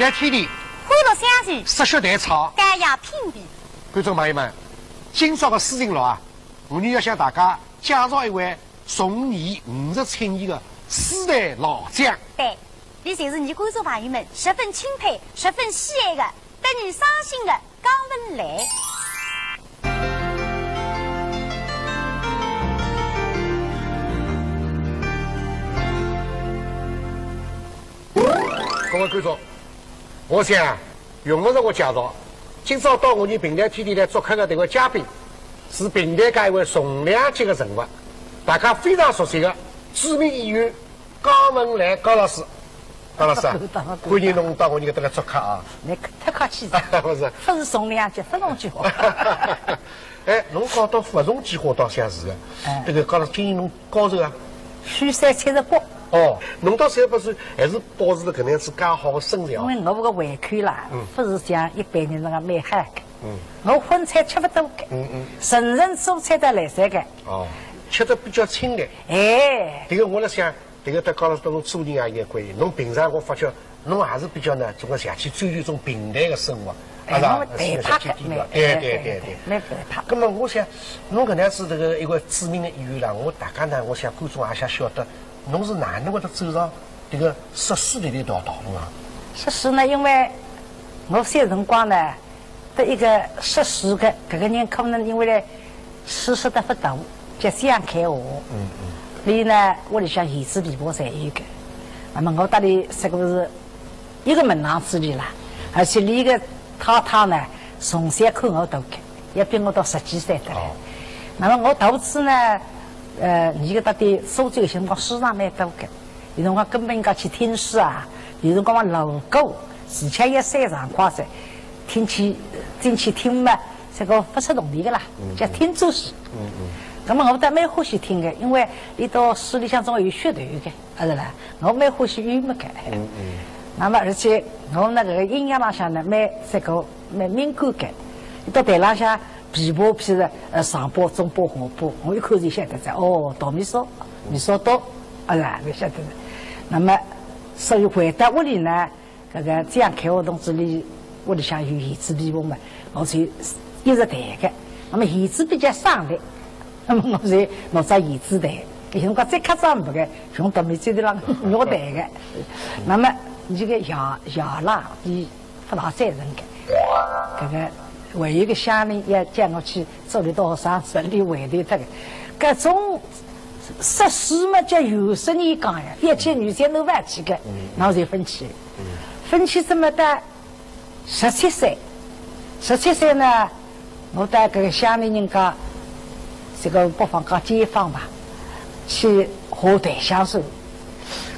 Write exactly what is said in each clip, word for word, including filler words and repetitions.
来天地，欢乐相随，说学弹唱，高雅品味。观众朋友们，今朝个书情路啊，我们要向大家介绍一位崇义五十七年的诗坛老将。对，伊就是伲观众朋友们十分钦佩、十分喜爱的德艺双馨的高文来。 各位观众，我想用勿着我介绍，今朝到我伲评弹天地来做客的这位嘉宾，是评弹界一位重量级的人物，大家非常熟悉的著名演员高文来高老师。高老师啊，欢迎侬到我伲搿搭来做客啊。那太客气了，勿是，勿是重量级，勿重量级。哎，侬讲到勿重量级，倒像是个，哎，这个高老师，今年侬 高头啊？虚岁七十八。哦，侬到三十八岁还是保持着搿能样子介好的身材哦。因为我个胃口啦，嗯，勿是像一般人那个蛮好个。嗯。我荤菜吃勿多个。嗯嗯。纯纯蔬菜搭来三个。哦，吃得比较清淡。哎。这个我辣想，这个搭高老师搭侬做人也有关系。侬平常我发觉 侬还是比较呢，总归想去追求一种平淡的生活，哎，啊，是吧？我们淡泊个，是吧？蛮，对对对对。蛮淡泊。那么我想，侬搿能样子这个一个著名的演员啦，我大概呢，我想观众也想晓得，侬是哪能会得走上这个说书这条道路啊？说书呢，因为我小辰光呢， 得一个说书个，搿个人可能因为呢，书说得勿多，叫想开话。嗯嗯。所以呢，屋里向弦子琵琶侪有个。那么我搭伊说个是一个门堂子里啦，而且伊个太太呢，从小看我大个，也比我大十几岁得来。哦。那么我大仔呢，呃，伊个搭点苏州辰光书场蛮多个。 有辰光跟别人家去听书啊，有辰光嘛路过，自家也算长快哉，听去，进去听嘛，这个勿出铜钿个啦，嗯，叫听书。嗯嗯。那么我倒蛮欢喜听个，因为伊到书里向总有噱头个，啊是啦，我蛮欢喜幽默个。嗯嗯。那么而且我那个音乐浪向呢，蛮这个蛮敏感个，伊到台浪向 琵琶，譬如，呃，上拨、中拨、下拨，我一看就晓得哉。哦，大米烧，米烧到，啊是吧？就晓得哉。那么，所以回到屋里呢，搿个张开华同志伊屋里向有弦子琵琶嘛，我就一直弹个。那么弦子比较省力，那么我就拿只弦子弹。有辰光再客气也没个，用大米嘴头浪用弹个。那么，这个爷，爷啦，伊 勿大赞成个。搿个还有一个乡邻也叫我去做了道上整理回头脱个。搿种说书嘛，叫有说你讲呀，一切女性都勿去个，嗯，那我就分去。嗯。分去这么到十七岁，十七岁呢，我到搿个乡邻人家，这个北方讲街坊吧，去下台相手。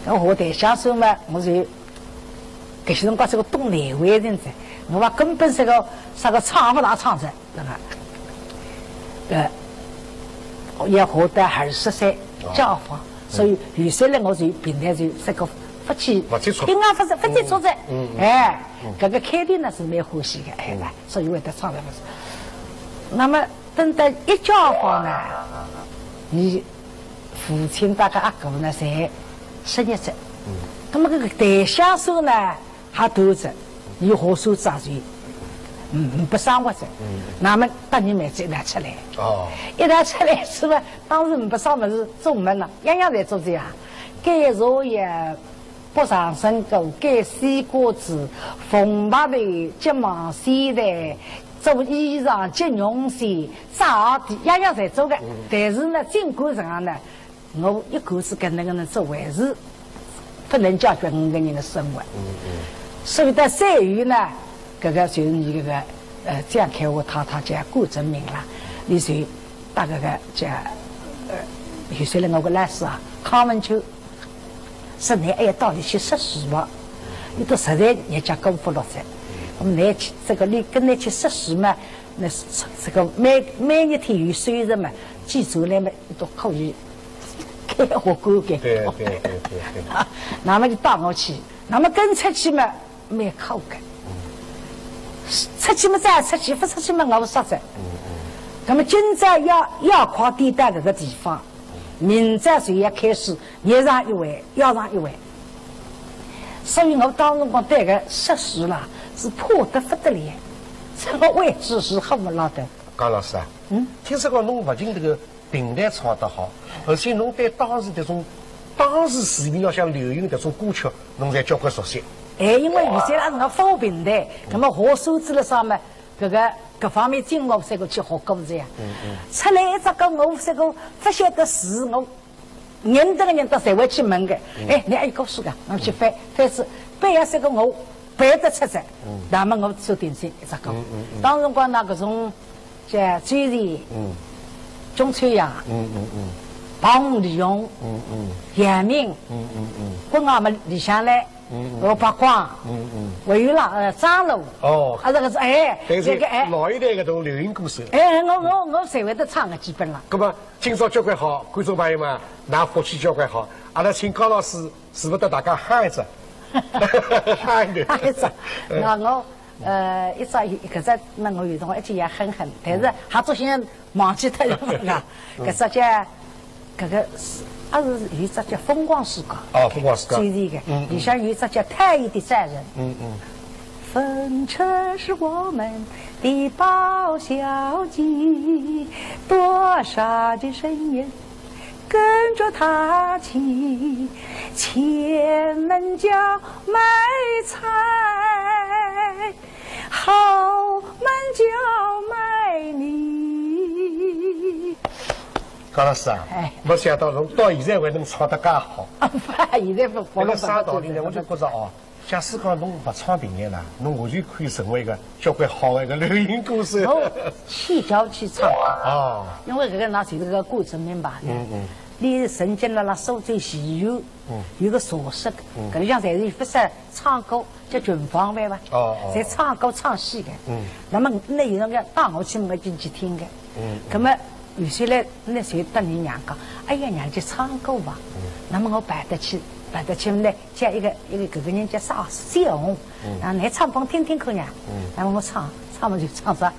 搿下台相手嘛，我就 搿些辰光是个东南亚人哉，我嘛根本是个啥个唱勿大唱哉，对吧？呃，也活到二十岁，哦，解放，所以有些人我就平常就这个勿去，勿接触。平常勿是勿接触哉，嗯，嗯，哎，嗯，搿个肯定呢是蛮欢喜个，哎，嗯，所以会得唱得勿错。那么等到一解放呢，你 父亲搭个阿哥呢，侪失业哉。嗯。那么搿个代相手呢，还多着，伊好手抓住，嗯，嗯，勿生活哉。嗯。那么搭伲妹子一道出来。哦。一道出来是吧？当时勿生活是做么呢，样样侪做着呀，改茶叶， 剥长生果，改西瓜子，缝白头，织网线头，做衣裳，织绒线，扎鞋底，样样侪做个。嗯。但是呢，进过程啊呢，我一开始跟那个人做，还是不能解决我个人的生活。嗯嗯。所以到最后呢，搿个就是你搿个，呃，张开华太太叫顾振明啦，伊就搭搿个叫，呃，有些人我个老师啊，康文秋 说，倷还要到里去说书吧，伊都实在日脚过勿落哉。那么倷去，这个，倷跟倷去说书嘛，那是这个每，每日天有收入嘛，寄出来嘛，伊都可以开活过个。对对对对对。啊，那么就带我去，那么跟出去嘛，蛮苦个。出去嘛，再出去，勿出去嘛，我勿说哉。嗯嗯。那么今朝要，要快点到搿个地方，明朝就要开始，日上一回，夜上一回。所以我当辰光对搿说书啦，是怕得不得了，这个位置是恨不得的。高老师啊，嗯，听说讲侬勿仅这个评弹唱得好，而且侬对当时这种当时市面浪向流行这种歌曲，侬侪交关熟悉。哎，因为以前阿拉是讲发评弹，那么学手指了啥么，搿个各方面进我才过去学过子呀。嗯嗯。出来一只歌，我才过勿晓得字，我认得个人都侪会去问个。哎，你还有故事个？我去翻翻书，背呀，这个我背得出来。那么我就定心一只歌。当辰光呢，搿种像周璇、嗯，钟秋阳、嗯嗯嗯，彭丽红、嗯嗯，杨明、嗯嗯嗯，滚阿么里向来，嗯嗯，罗伯光，嗯嗯，还有啦，呃，张璐。哦，啊，这个是哎，但是这个哎，老一代个都流行歌手。哎，我我我侪会得唱个基本了。那么今朝交关好，观众朋友们，㑚福气交关好，阿拉请高老师是勿是搭大家嗨一只？嗨一点。嗨一只。那我呃，一只搿只那我有辰光一记也哼哼，但是还做现在忘记脱了嘛。搿只叫搿个是，还是有一只叫《风光时光》。哦，《风光时光》。周璇个，嗯嗯，里向有一只叫《太爷的爱人》。嗯嗯。风车是我们的包小姐，多少的深夜跟着她去，前门叫卖菜，后门叫卖米。高老师啊，哎，没想到侬到现在还能唱得介好。现在勿，那个啥道理呢？我就觉着哦，假使讲侬勿唱评弹了，侬完全可以成为一个交关好的一个流行歌手。我去叫去唱。哦，因为搿个㑚就是个过程明白呢。嗯嗯，你曾经辣辣苏州戏院，嗯，有个茶室，嗯，搿里向侪是勿是唱歌，叫群芳会伐？哦哦，侪唱歌唱戏个。嗯，那么那有辰光带我去，我进去听个。嗯，那么有些来，那谁搭你娘讲，哎呀，娘去唱歌伐？嗯，那么我跑得去，跑得去呢， 叫一个一个搿个人叫啥？小红，嗯，啊，来唱拨我听听看呀。嗯，那么我唱，唱么就唱啥？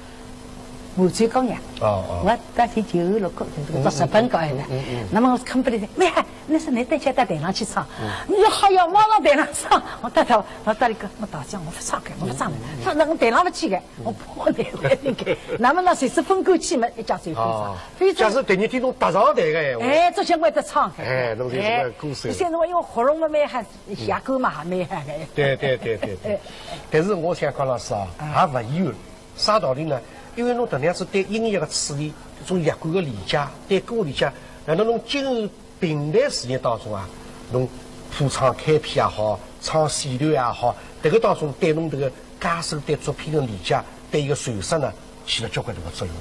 《满洲姑娘》。哦哦，我当时九六个，就是到日本搞来的。嗯嗯嗯嗯，那么我看不得，没，那是你等下到台上去唱。嗯，你说好呀，马上台上唱。我到台，我到里个，我到讲，我勿唱个，我勿唱了，唱那我台上勿去个，我怕台上个。那么那谁是分过去嘛，一家就分上，哦，非常，假使第二天侬搭上台个闲话，哎，这些我也得唱个。哎，侬就是个歌手。哎，现在我因为喉咙嘛蛮好， 效果嘛，还蛮好个。对对对对对。但是我想讲老师啊，啊，也勿一样。啥道理呢？因为侬搿能样子对音乐个处理，一种乐观个理解，对歌个理解，辣辣侬今后评弹事业当中啊，侬谱唱开篇也好，唱戏头也好，迭个当中对侬迭个歌手对作品个理解，对伊个传承呢， 起了交关大个作用。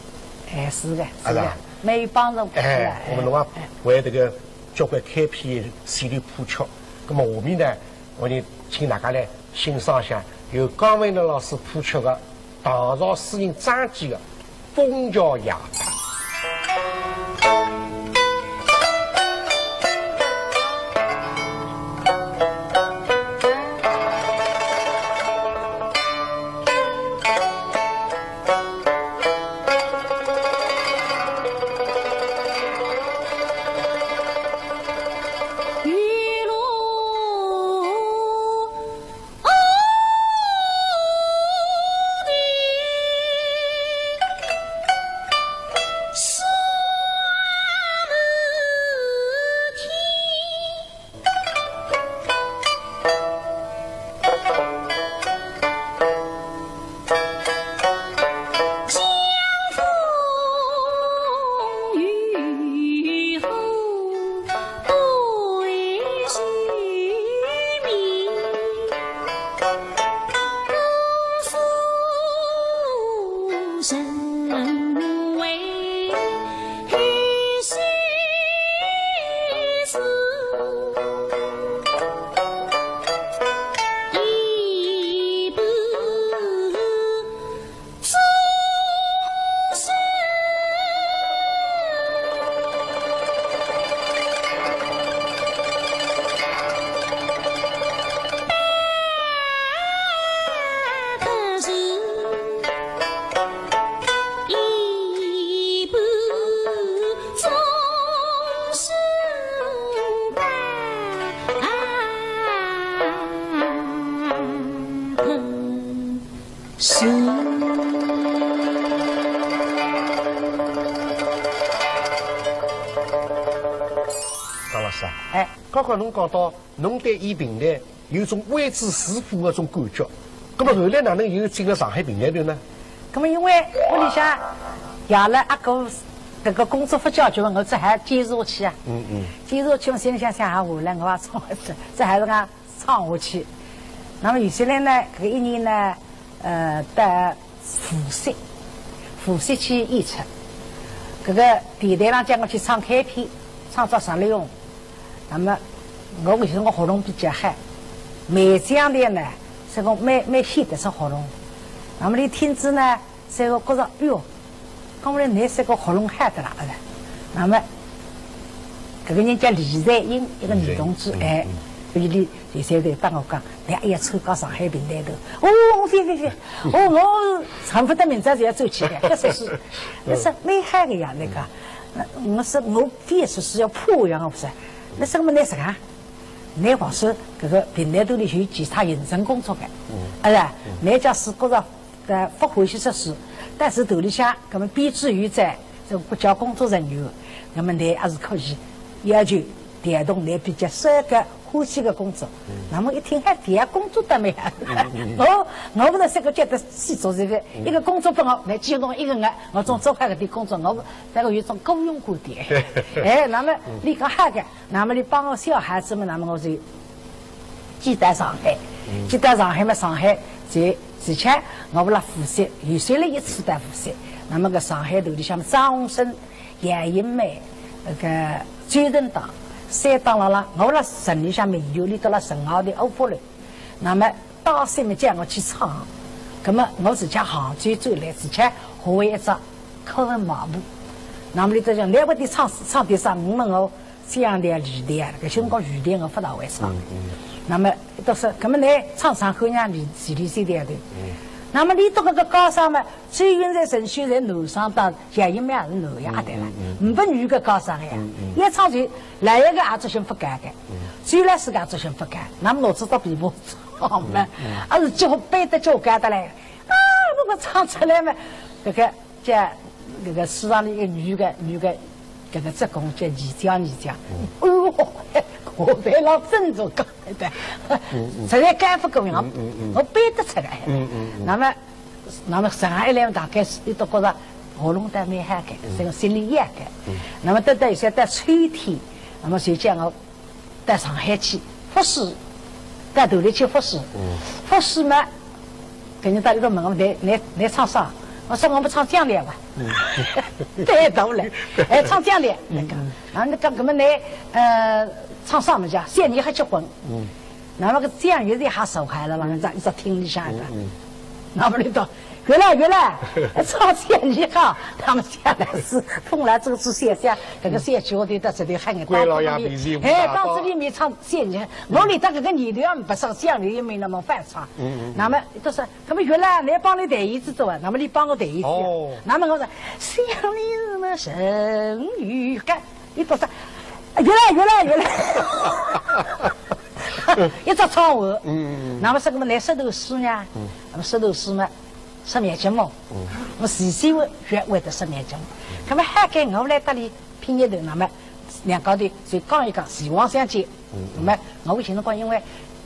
哎，是个，是个，啊，是吧？蛮有帮助个。哎，是吧？我们辰光为这个交关开篇戏头谱曲，那么下面呢，我就请大家来欣赏一下由江文龙老师谱曲的《唐朝诗人张继的《枫桥夜谈》。哎，刚刚侬讲到，侬对演评弹有种为之死苦的种感觉，那么后来哪能又进了上海评弹团呢？那么因为屋里向爷了阿哥搿个工作勿解决，我只好坚持下去啊。嗯嗯。坚持下去嘛，心里想想啊，下来我也唱，这还是讲唱下去。那么有些人呢，搿一年呢，呃，到无锡，无锡去演出。搿个电台上叫我去唱开篇，唱只十六红。那么我搿辰光喉咙比较好，梅江台呢，是个蛮蛮显得出喉咙。那么伊听仔呢，是个觉着，哎哟，讲我来拿是个喉咙好得了，是吧？那么搿个人叫李才英，一个女同志，李才英，哎，嗯嗯。伊李李才英搭我讲，侬也要参加上海评弹团。哦，我非非非，哦，我恨不得明朝就要走起来，搿说书，搿是蛮好个呀，那个。那我说我非说书要破样，我说，那什么那啥啊？侬还是搿个评弹团里有其他行政工作个，嗯。哎呀，嗯。侬假使觉着，呃，勿欢喜说书，但是团里向搿么编制有在，这个国家工作人员，那么侬还是可以要求调动侬比较适合欢喜个工作。嗯。那么一听还调工作倒蛮好，嗯嗯嗯。我我勿是三个觉得死做这个，嗯。一个工作拨我，侬只弄一个月，我总做好搿点工作，我勿，这个有种雇佣感的。哎，那么，嗯。侬讲好个，那么侬帮我写好仔么，那么我就寄到上海，嗯。寄到上海嘛，上海就，而且我勿辣无锡，有时来一次到无锡，那么搿上海头里向张鸿生、杨英梅，那个周振堂，三档辣辣，我辣城里向名园里头辣城外头欧福楼，那么当时么叫我去唱，那么我自家杭州转来，自家学会一只课文马步，那么伊就讲，侬会得唱，唱点啥？我问我 讲调、离调，搿辰光离调我勿大会唱。嗯嗯。那么伊倒是，搿么侬唱唱看呀，离，离离调调的。嗯。那么伊到搿个高山嘛，周云在神秀在南山，到杨英梅也是南洋的了，嗯嗯嗯。没女个高山个呀。嗯嗯。一唱就来一个也作兴勿改个，嗯。周老师个也作兴勿改，那么拿出只琵琶唱嘛，嗯嗯。还是几乎背得交关的嘞。啊，那么唱出来嘛，搿个 叫搿个书场里一个女个，女个，搿个职工叫倪娇，倪娇。嗯。哎哟，我背了真做讲的，嗯嗯。实在讲勿过呀，嗯嗯嗯。我背得出来。嗯嗯嗯。那么，那么上海来大概是伊都觉着喉咙倒蛮好个，嗯。这个心里也好个。嗯。那么等到有些到秋天，那么就叫我 到上海去复试，到团里去复试。嗯。复试嘛，搿人到里头问我，侬，侬，侬唱啥？我说我们唱江调吧。嗯。对头了，哎，唱江调，那个，嗯嗯。然后那个，搿么侬，呃，唱啥么家？三年还结婚。嗯。那么个江调是还受害了，那么一直听里向的。嗯嗯。那么里头 月亮，月亮，唱江调好，那么下来是碰了这个是想想，搿个小姐我对到这里喊个，关老爷面前，哎，当着伊面唱江调，我连到搿个年头也没上江调也没那么翻唱。嗯嗯嗯。那么伊说，那么月亮，侬帮伊弹一支走啊，那么伊帮我弹一支。哦。那么我说，想你什么人鱼干，伊说，月亮，月亮，月亮。一直唱完，嗯嗯嗯。那么搿个么来说头书呢，嗯。那么说头书嘛， 说蛮结棍。嗯。我事先会，会得说蛮结棍。那么还给我来搭伊拼一头，那么两家头就讲一讲，希望相见。嗯。那么我以前辰光因为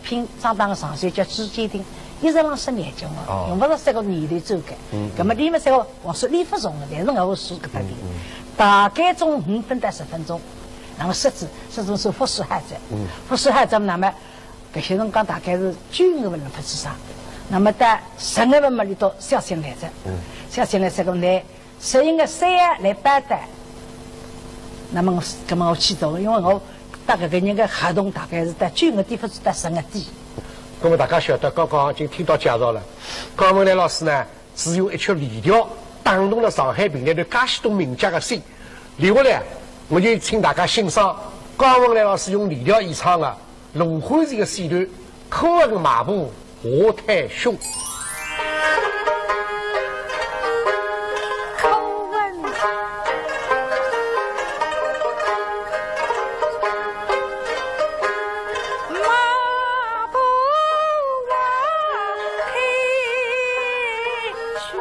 拼张档个上手叫朱坚定，一直让说蛮结棍，哦。用勿着三个年头走个。嗯，嗯。那么伊们三个，我说伊勿从个，但是我是搿搭个。嗯，嗯。大概从五分到十分钟，那么说子，说子是复试好哉。嗯。复试好哉，那么 搿歇辰光大概是九月份勿去上，那么到十月份嘛，伊到小新来哉。嗯。小新来搿个呢，十一月三号来报到。那么我，搿么我去做，因为我搭搿个人个合同大概是到九月底，勿是到十月底。那么大家晓得，刚刚已经听到介绍了，高文来老师呢，是用一曲离调打动了上海评弹界许多名家个心。留下来，我就请大家欣赏高文来老师用离调演唱个 罗汉寺个戏头，柯文马步华太兄。柯文马步华太兄。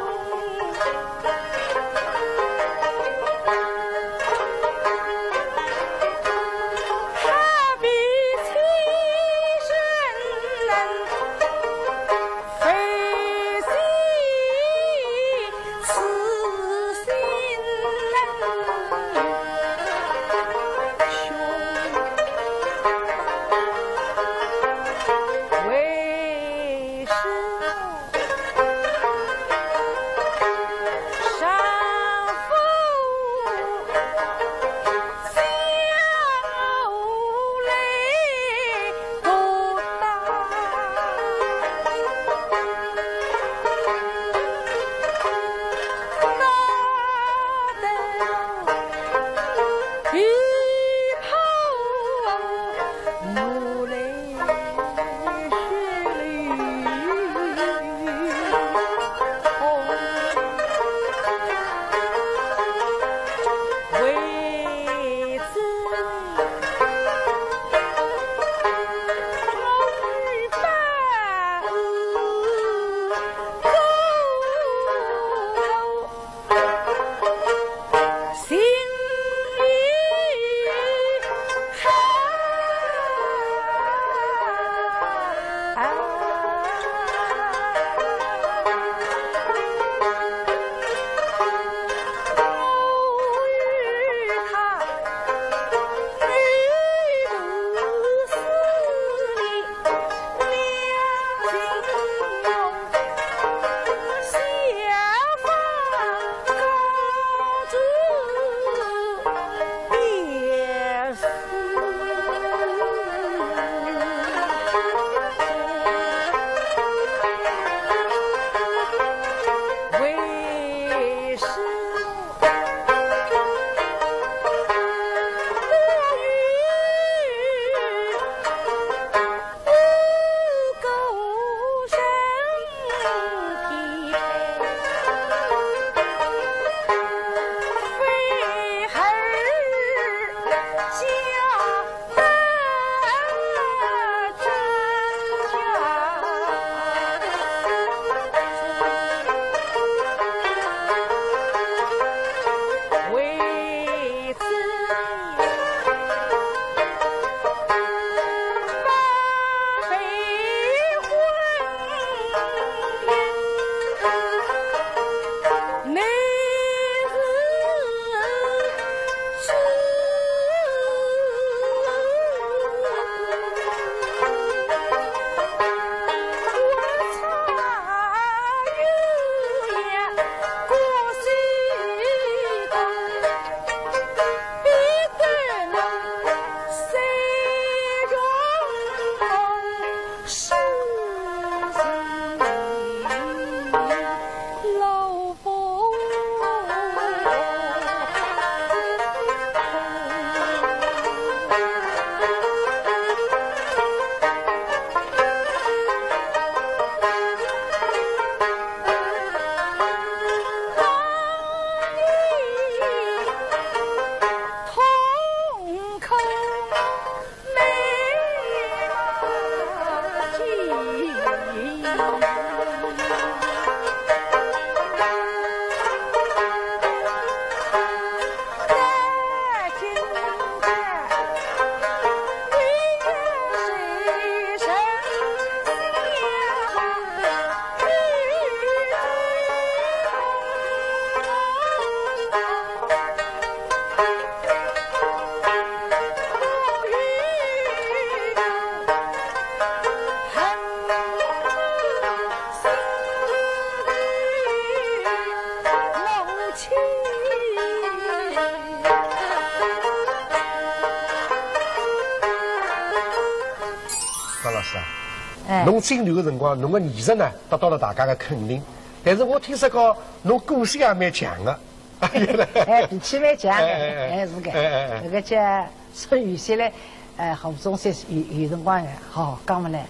哎。侬进团个辰光，侬个艺术呢，得到了大家个肯定。但是我听说过，侬个性也蛮犟个。哎，脾气蛮犟个，哎，哎，哎，哎，是个。哎，哎，哎。搿个叫说有些嘞，呃，何鸿燊有，有辰光好讲勿来，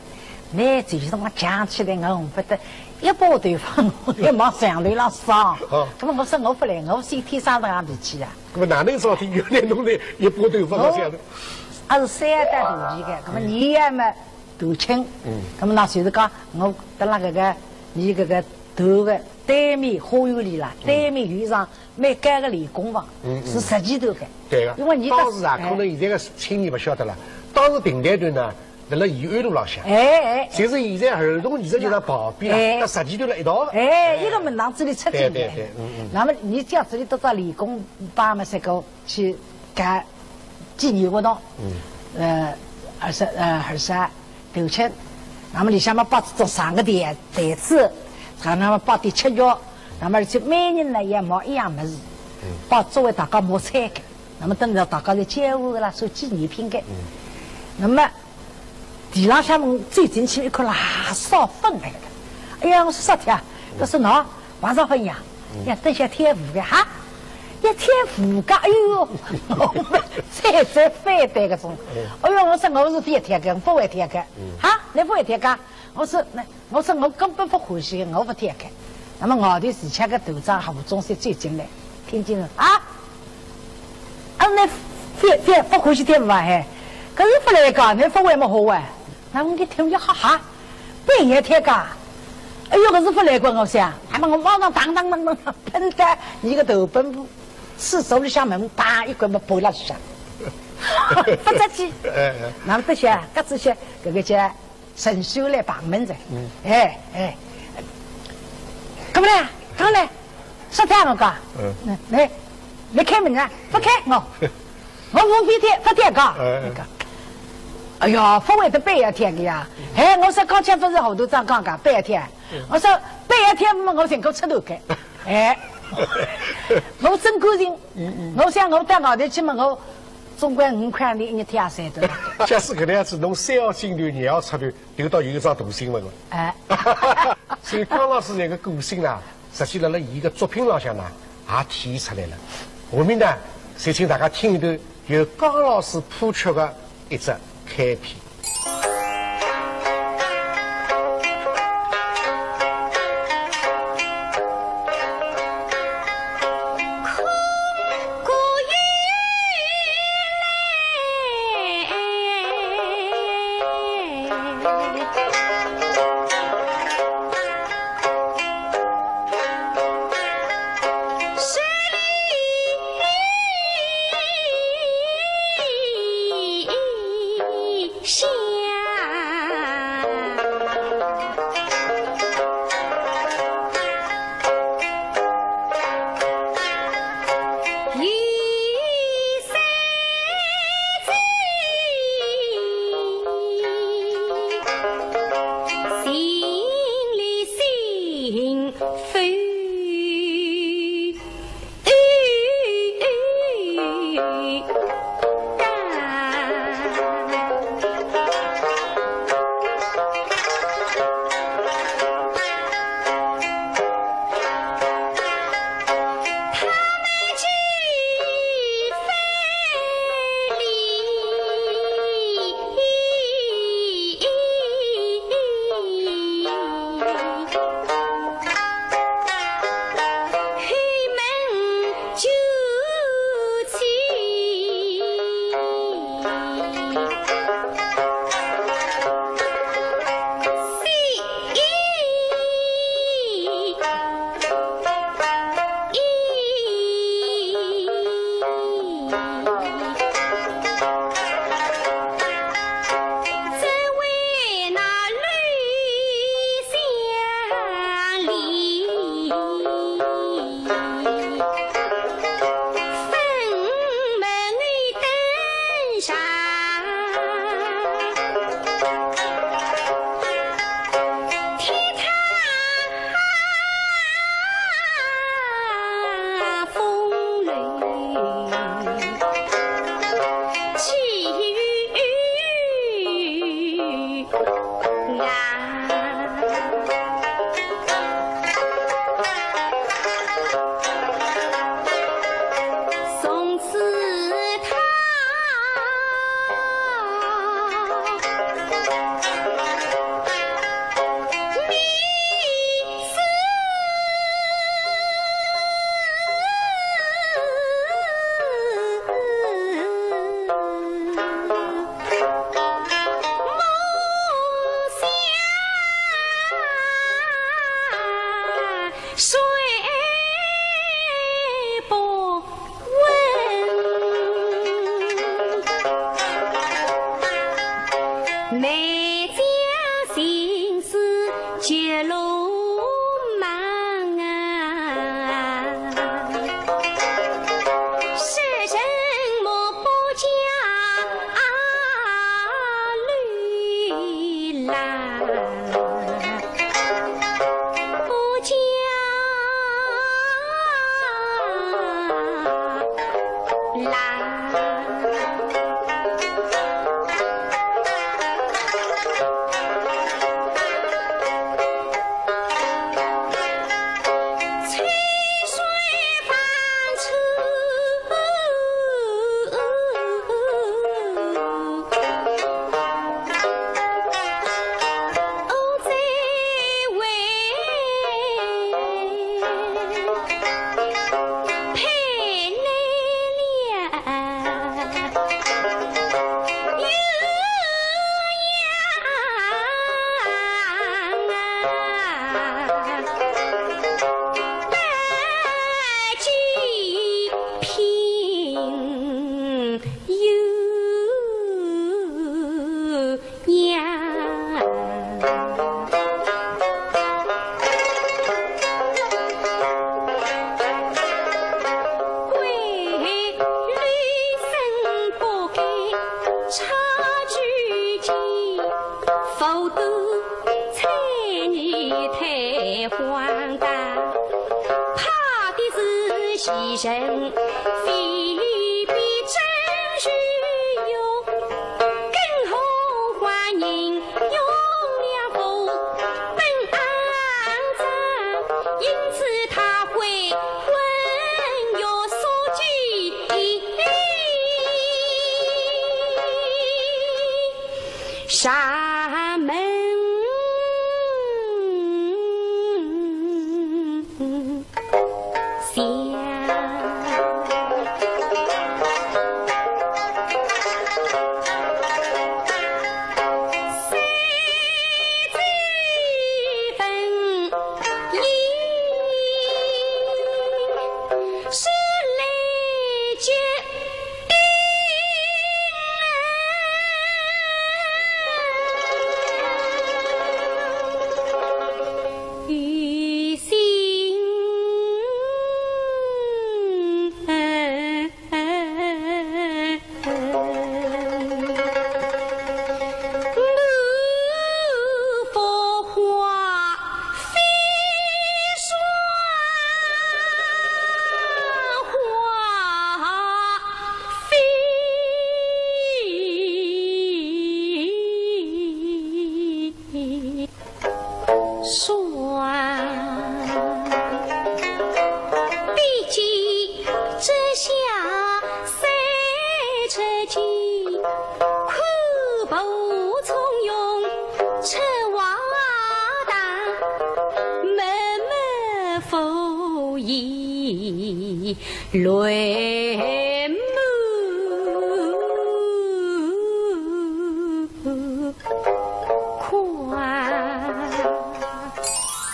侬有辰光犟起来，我恨不得一把头发，我来往墙头浪撞。哦。搿么我说我勿来，我是天生搿样脾气啊。搿么哪能说体？原来侬来一把头发到墙头？我，阿是三代大皮个，搿么爷爷嘛， 大庆，嗯。那么呢，就是讲，我蹲辣搿个，伊搿个头个对面花园里啦，嗯。对面有一幢蛮高个练功房，嗯，嗯。是实际头个。对个。因为伊当时啊，哎。可能现在个青年勿晓得了，当时评弹团呢，辣辣延安路浪向。哎，哎。就是现在儿童艺术剧场旁边啊，哎。搭实际头辣一道个。哎，一个门堂子里出进来。对，对，对，嗯，嗯。那么伊讲这里都到练功房嘛，才够 去搞纪念活动，嗯。呃，二十，呃，二十头七，那么里向嘛摆这种长个台，台子，然后嘛摆点吃药，那么而且每人呢也买一样物事，嗯。摆作为大家买菜个，那么等到大家侪交换个啦，算纪念品个。嗯。那么 地浪向门走进去一看啦，烧粉来了。哎呀，我说啥体啊？搿是喏，王少粉呀，嗯。要等歇跳舞个哈，要跳舞个，哎呦，我们再再反对搿种。嗯。哎呦，我说我是勿要跳个，勿会跳个，嗯。哈，侬勿会跳个？我说那，我说我根本勿欢喜，我勿跳个。那么外头自家个团长何鸿燊走进来，听见了啊？啊，侬勿勿勿欢喜跳舞啊？嘿，搿是勿来个，侬勿会么好啊？ 那么我听伊哈哈，半夜天个，哎呦，搿是勿来个，我想，那么我马上当当当当当，奔到伊个头本部，厕所里向门，当一关门，拨拉去向，勿出去。哎，哎。那么这些，搿这些，搿个叫顺手来帮忙着。嗯。哎，哎，搿么呢，搿么呢，啥体啊，我讲，嗯。来，来，来开门啊，勿开我。 我无非天勿跳个。哎，哎。那个，哎呀，勿会得半夜天个呀。哎，我说刚才勿是后头张讲个半夜天，嗯。我说半夜天嘛，我寻个出头个。哎，我真干净。嗯，嗯。我想我到外头去嘛，我总归五块钿一日天也赚得。假使搿能样子，侬三号进团，廿号出团，就到有一桩大新闻了。哎。所以江老师搿个个性呢， 实际辣辣伊个作品浪向呢，也体现出来了。下面呢，就请大家听一段由江老师谱曲的一只开篇。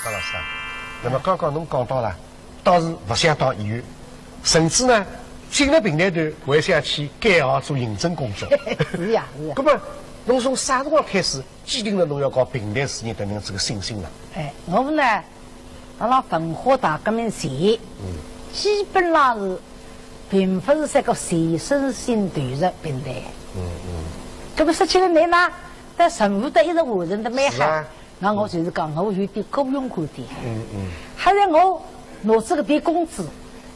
高老师啊，那么刚刚侬讲到了，当时勿想当演员，甚至呢，进了评弹团还想去改行做行政工作。是呀，是呀。那么，侬从啥辰光开始坚定了侬要搞评弹事业的搿能样子个信心呢？哎，我们呢，阿拉文化大革命前，基本上是并勿是啥个全身心投入评弹。嗯嗯。搿么说起来，侬呢，但任务都一直完成得蛮好。是啊。那我就是讲，我有点孤勇感点。嗯嗯。还是我拿仔搿点工资，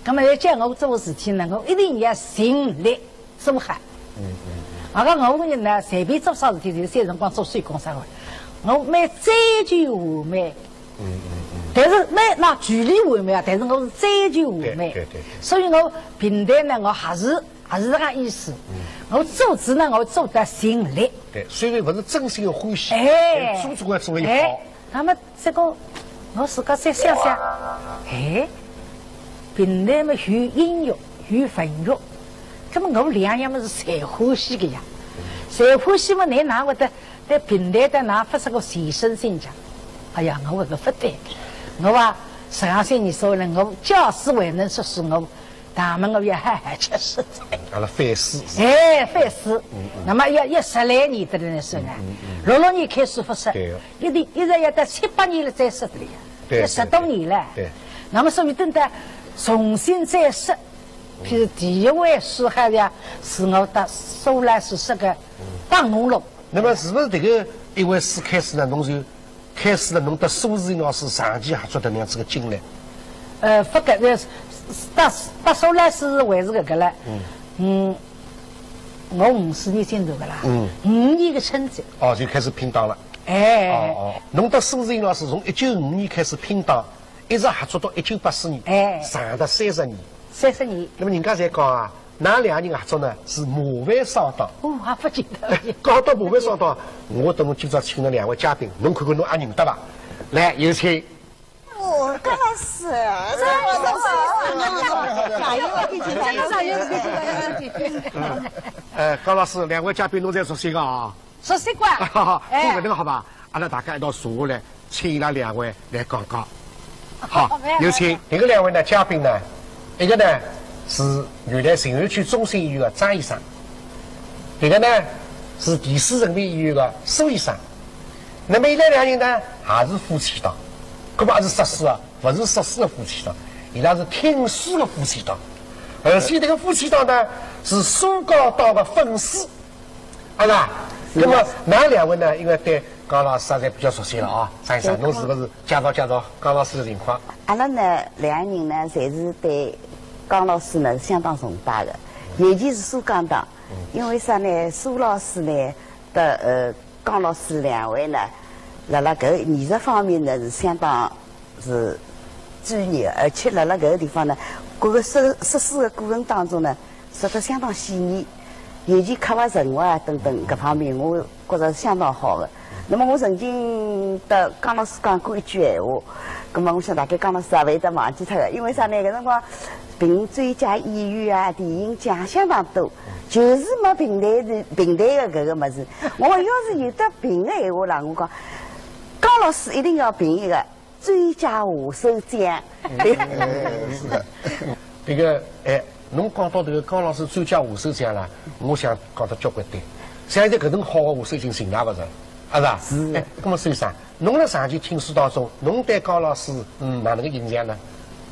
那么要叫我做事体呢，我一定要尽力做好。嗯嗯。啊，搿我个人呢，随便做啥事体，就是三辰光做手工啥个，我蛮追求完美。嗯嗯嗯。但是蛮，那距离完美啊，但是我是追求完美。对对对。所以我评弹呢，我还是 还是搿个意思。嗯。我做仔呢，我做得尽力。对，虽然勿是真心个欢喜，哎，但做总归总归要好。哎，那么这个，我自家再想想，哎，评弹嘛有音乐，有文学，那么我两样么是侪欢喜个呀。侪欢喜么，侬哪会得对评弹的哪发出个全身心讲？哎呀，我搿个勿对，我啊，实际上你说呢，我假使还能说是我 大门我也还还吃是。阿拉反思。哎，反思。嗯嗯。那么要，要十来年的人说呢，嗯嗯嗯。六六年开始勿说，对。一定，一直要到七八年了再说的呀，对，要十多年了。对。那么所以等到重新再说，譬如第一回书好像是我搭苏老师说个打工了。那么是不是这个一回书开始呢，侬就 开始了侬搭苏轼老师长期合作的那样子个经历？呃，勿搿个，搭，搭苏老师还是搿个了。嗯。嗯，我五四年进入个啦，嗯。五年个春节。哦，就开始拼档了。哎。哦，哦。侬搭苏子英老师从一九五五年开始拼档，一直合作到一九八四年，哎。长达三十年。三十年。那么人家侪讲啊，㑚两个人合作呢，是模范双档。哦，也勿见得。讲到模范双档，我等我今朝请了两位嘉宾，侬看看侬阿认得伐？来，有请。 哦，搿个是，搿个是，加油，加油，加油，加油，加油。呃，高老师，两位嘉宾侬侪熟悉个啊？熟悉个。哎。搿能好吧？阿拉大家一道坐下来，请伊拉两位来讲讲。好，好，有请。搿个两位呢，嘉宾呢，一个呢是原来静安区中心医院个张医生，一个呢是第四人民医院个苏医生。 那么伊拉两人呢，也是夫妻档，搿么也是说书啊，勿是说书个夫妻档，伊拉是听书个夫妻档。而且迭个夫妻档呢，是苏高档个粉丝，啊是吧？那么㑚两位呢，应该对高老师啊，侪比较熟悉了啊。张医生，侬是勿是介绍介绍高老师个情况？阿拉呢，两人呢，侪是对高老师呢，相当崇拜个，尤其是苏高档，因为啥呢？苏老师呢， 搭，呃，高老师两位呢，辣辣搿艺术方面呢是相当是专业，而且辣辣搿个地方呢，搿个说，说书个过程当中呢，说得相当细腻，尤其刻画人物啊等等搿方面，我觉着相当好个。那么我曾经搭高老师讲过一句闲话，葛末我想大概高老师也勿会得忘记脱个，因为啥呢？搿辰光评最佳演员啊、电影奖相当多， 就是没评弹个，评弹个搿个物事。我要是有得评个闲话啦，我讲，高老师一定要评一个最佳下手奖。哎，是的。迭个，哎，侬讲到迭个高老师最佳下手奖啦，我想讲得交关对。像现在搿种好个下手已经寻勿着，啊是吧？是。哎，葛末先生， 侬辣长期听书当中，侬对高老师，嗯，哪能个印象呢？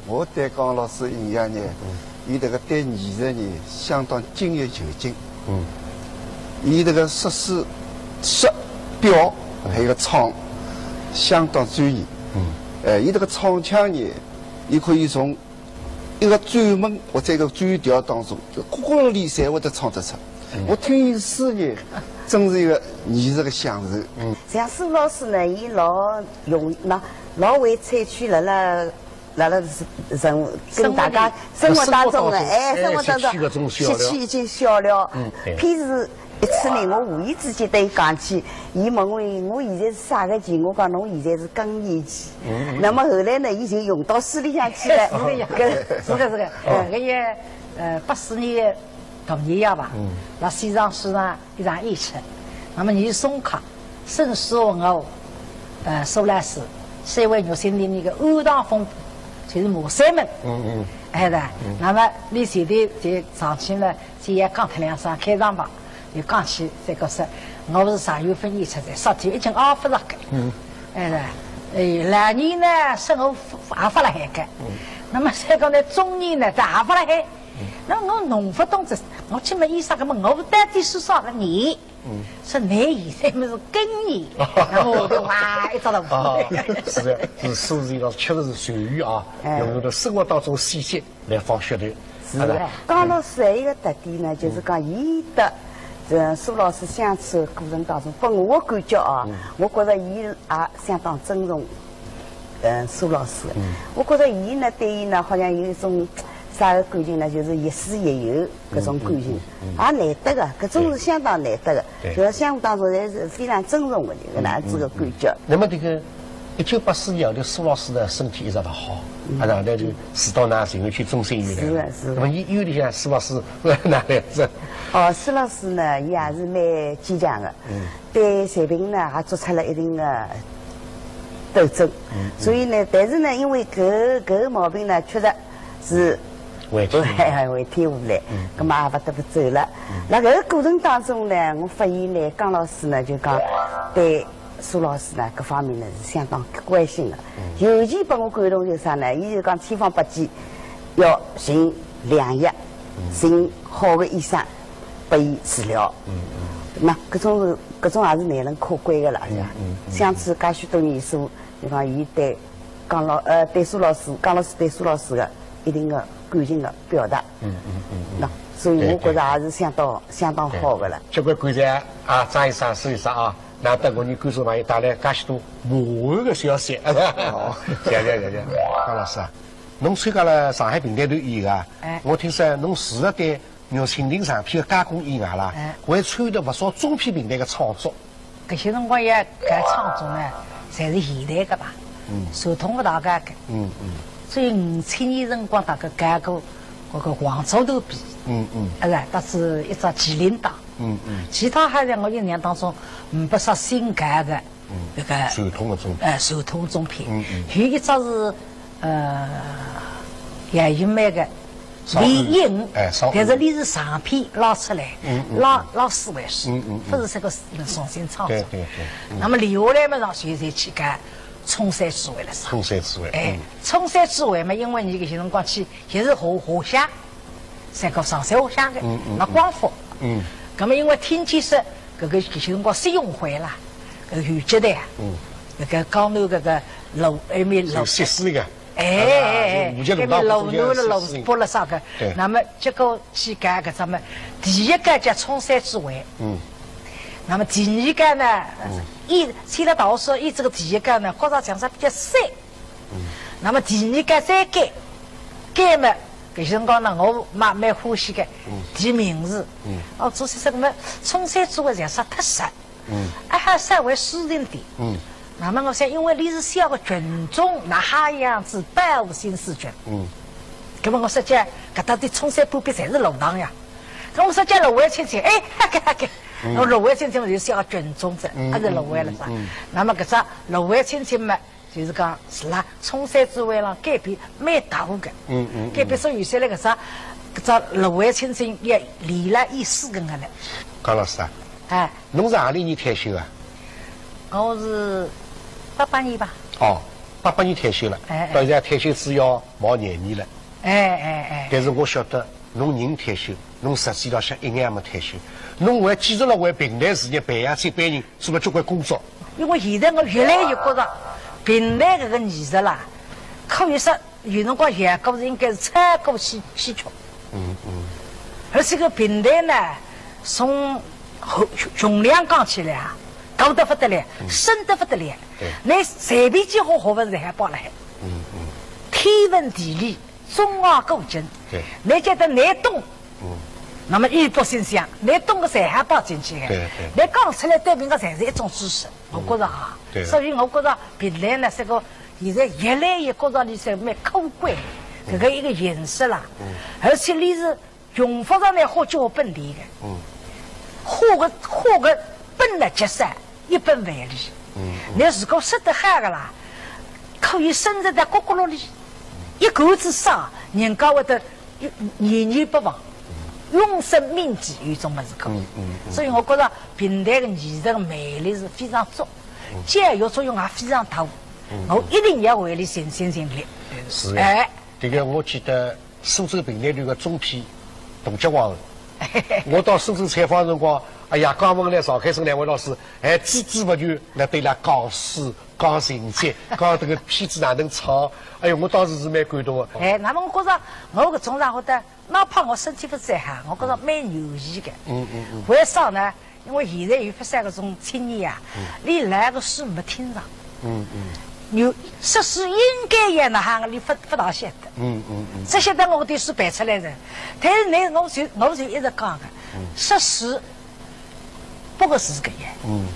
我对高老师印象呢，伊迭个对艺术呢，相当精益求精。嗯。伊迭个说书、说表，还有个唱，相当专业。嗯。哎，伊迭个唱腔呢，伊可以从 一个转门或者一个转调当中，就各个里侪会得唱得出。嗯。我听伊书呢，真是一个艺术个享受。嗯。像苏老师呢，伊老用，那，老会采取辣辣，辣辣人，跟大家生活当中的，生活当中，哎，哎，生活当中，吸取搿种笑料。吸取一些笑料。嗯，对。譬如 一次呢，我无意之间对伊讲起，伊问我，我现在是啥个级？我讲侬现在是更年期。嗯，嗯。那么后来呢，伊就用到书里向去了。是个呀，搿是个，是个，呃，搿个，呃，八四年大年夜吧，嗯。辣西藏书场一场演出，那么倪松客、沈书文豪，呃，苏老师，三位玉心的那个《暗塘风》，就是马三门。嗯，嗯。哎，对，嗯。那么俚前头就上去呢， 先要讲脱两声开场白，又讲起这个说，我是十月份演出的，身体已经熬勿着个。嗯。哎，哎，老年呢，生活也勿辣海个。嗯。那么再讲呢，中年呢，倒也勿辣海。嗯。那我弄勿懂这，我去问医生，那么我到底是啥个年？嗯。说你现在么是更年，那么我就哇一只大汗。啊，是的，是，是，是，确实是属于啊，哎。用，用的生活当中细节 来放噱头，是的。是吧？高老师还有一个特点呢，就是讲，伊搭，呃，苏老师相处的过程当中，拨我的感觉啊，嗯。我觉着伊也相当尊重，呃，苏老师。嗯。我觉着伊呢，对伊呢，好像有一种啥个感情呢，就是亦师亦友搿种感情，嗯，嗯，嗯。也难得个，搿种是相当难得个。对。就是相处当中侪是非常尊重的，搿能样子个感觉。嗯，嗯，嗯。那么这个 一九八四年后头，苏老师呢，身体一直勿好，嗯。啊，然后呢，就住到㑚静安区中心医院来了。是的，是的。那么医，医院里向苏老师哪能样子？哦，苏老师呢，伊也是蛮坚强的，嗯。对疾病呢，也做出了一定的斗争。嗯，嗯。所以呢，但是呢，因为搿，搿个毛病呢，确实是 回天无来。回，回天无来，嗯。葛末也勿得勿走了。嗯。辣搿个过程当中呢，我发现呢，江老师呢，就讲对苏老师呢，各方面呢是相当关心的。嗯。尤其拨我感动就是啥呢？伊就讲千方百计要寻良医，嗯。寻好的医生拨伊治疗。嗯，嗯。那搿种是，搿种也是难能可贵的了，是吧？嗯，嗯，嗯。相处介许多年数，就讲伊对 江老，呃，对苏老师，江老师对苏老师的一定的感情个表达。嗯嗯嗯嗯。那所以我觉着也是相当相当好个了。结果刚才啊，张医生、施医生啊，那等我们观众朋友带来介许多满满个消息。哦。谢谢谢谢。张老师啊，侬参加了上海评弹团以后啊，哎。我听说侬除了对 肉蜻蜓唱片个加工以外啦，哎。还参与了勿少中篇评弹个创作。搿歇辰光也搿创作呢，侪是现代个吧，嗯。传统勿大搞个。嗯嗯。所以五七年辰光大概搞过搿个黄土豆皮，嗯嗯。啊是，搭仔一只麒麟带。嗯嗯。其他好像我印象当中，没啥新搞个 嗯，搿个传统个中篇。呃，传统中篇。嗯嗯。有一只是，呃，杨玉梅个，李英，哎，但是伊是长篇拉出来，嗯嗯，拉，拉四回书，嗯嗯嗯。勿是搿个重新创作。对对对，嗯。那么留下来嘛，让随随去搞《冲山之围》了噻。《冲山之围》，哎，嗯。《冲山之围》嘛，因为伊搿歇辰光去，也是下，下乡， 山高上山下乡个，嗯嗯，那光复。嗯。那么因为听见说，搿个搿歇辰光雪融会啦，搿个游击队啊，嗯。搿个江南搿个路，埃面路，就西四那个。哎，哎，哎，啊，就五节路道埃面路南了路北了啥个，对。那么结果去搞搿只么，第一个叫《冲山之围》。嗯。那么第二个呢，嗯。伊，现在倒说，伊这个第一个呢，觉着像啥比较散。 嗯。那么第二个再改，改么，搿歇辰光呢，我蛮，蛮欢喜个，嗯。提名字。嗯。哦，做些啥个么，《冲山之围》像啥特色，嗯。啊，还稍微舒适点。嗯。那么我想，因为伊是写个群众，哪哈样子保护新四群？嗯。那么我说讲，搿搭点冲山半壁侪是路塘呀。那我说讲路围青青，哎，哈个哈个，嗯。我路围青青就写个群众子，嗯，还是路围了啥？嗯嗯嗯。那么搿只路围青青嘛， 就是讲是辣《冲山之围》浪改变蛮大个，嗯嗯嗯。改变所以现在搿只，搿只《路围青青》也连了伊四个月了。高老师啊，哎。侬是何里年退休啊？我是八八年吧。哦，八八年退休了，哎，哎。到现在退休只要毛廿年了。哎，哎，哎。但是我晓得侬人退休， 侬实际浪向一眼也没退休，侬还继续辣为评弹事业培养接班人，做了交关工作。因为现在我越来越觉着，评弹搿个艺术啦，可以说有辰光效果是应该是超过稀，稀缺。嗯，嗯。而且搿评弹呢，从后，穷量讲起来啊，大得不得了，嗯。深得不得了。对。㑚随便几化学问侪还包辣海。嗯，嗯。天文地理， 中外古今，对。㑚觉得㑚懂，嗯。那么一百星象，㑚懂个侪还包进去个。对，对。㑚讲出来对别人侪是一种知识，我觉着哈。对。所以我觉着评弹呢，是个现在越来越觉着伊是蛮可贵，嗯。搿个一个形式啦。嗯。而且伊是用勿着㑚花交本钿个。嗯。花个，花个本来结煞， 一本万利。嗯，嗯。㑚如果说得好个啦，可以深植到角角落里，一干子烧，人家会得念念不忘，永生铭记，有种物事可以。嗯，嗯，嗯。所以我觉着评弹个艺术个魅力是非常足，嗯。教育作用也非常大。嗯，嗯。我一定要为伊尽心尽力。是的。哎。这个我记得 苏州评弹团个中篇《大脚王》。我到苏州采访个辰光，哎呀，江文来、赵开生两位老师，还孜孜不倦来对伊拉讲书、讲情节，讲这个片子哪能唱。哎哟，我当时是蛮感动个。哎，那么我觉着我搿种场合的，哪怕我身体勿再好，我觉着蛮有意义个。嗯，嗯，嗯。为啥呢？ 因为现在有勿少搿种青年啊，嗯。伊来个书没听着。嗯，嗯。有，说书应该也哪哈个，伊勿，勿大晓得。嗯，嗯，嗯。只晓得我搿点书背出来了。但是呢，我就，我就一直讲个，嗯。说书，勿过是搿样。嗯。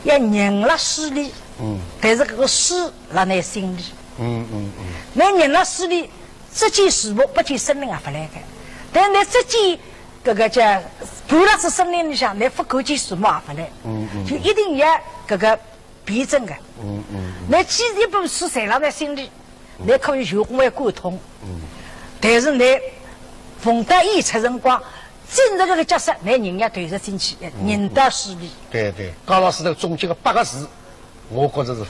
要人辣书里，嗯。但是搿个书辣㑚心里。嗯，嗯，嗯。㑚人辣书里， 只见树木，不见森林也勿来个。但是只见搿个叫，爬辣仔森林里向，㑚勿看见树木也勿来。嗯，嗯，就一定要搿个辩证个。嗯，嗯，嗯。㑚既然一本书存辣㑚心里，嗯。㑚可以学会贯通。嗯。但是㑚逢到演出辰光，进入搿个角色，㑚人要投入进去，嗯，嗯。人到书里。对，对，高老师个总结个八个字，我觉着是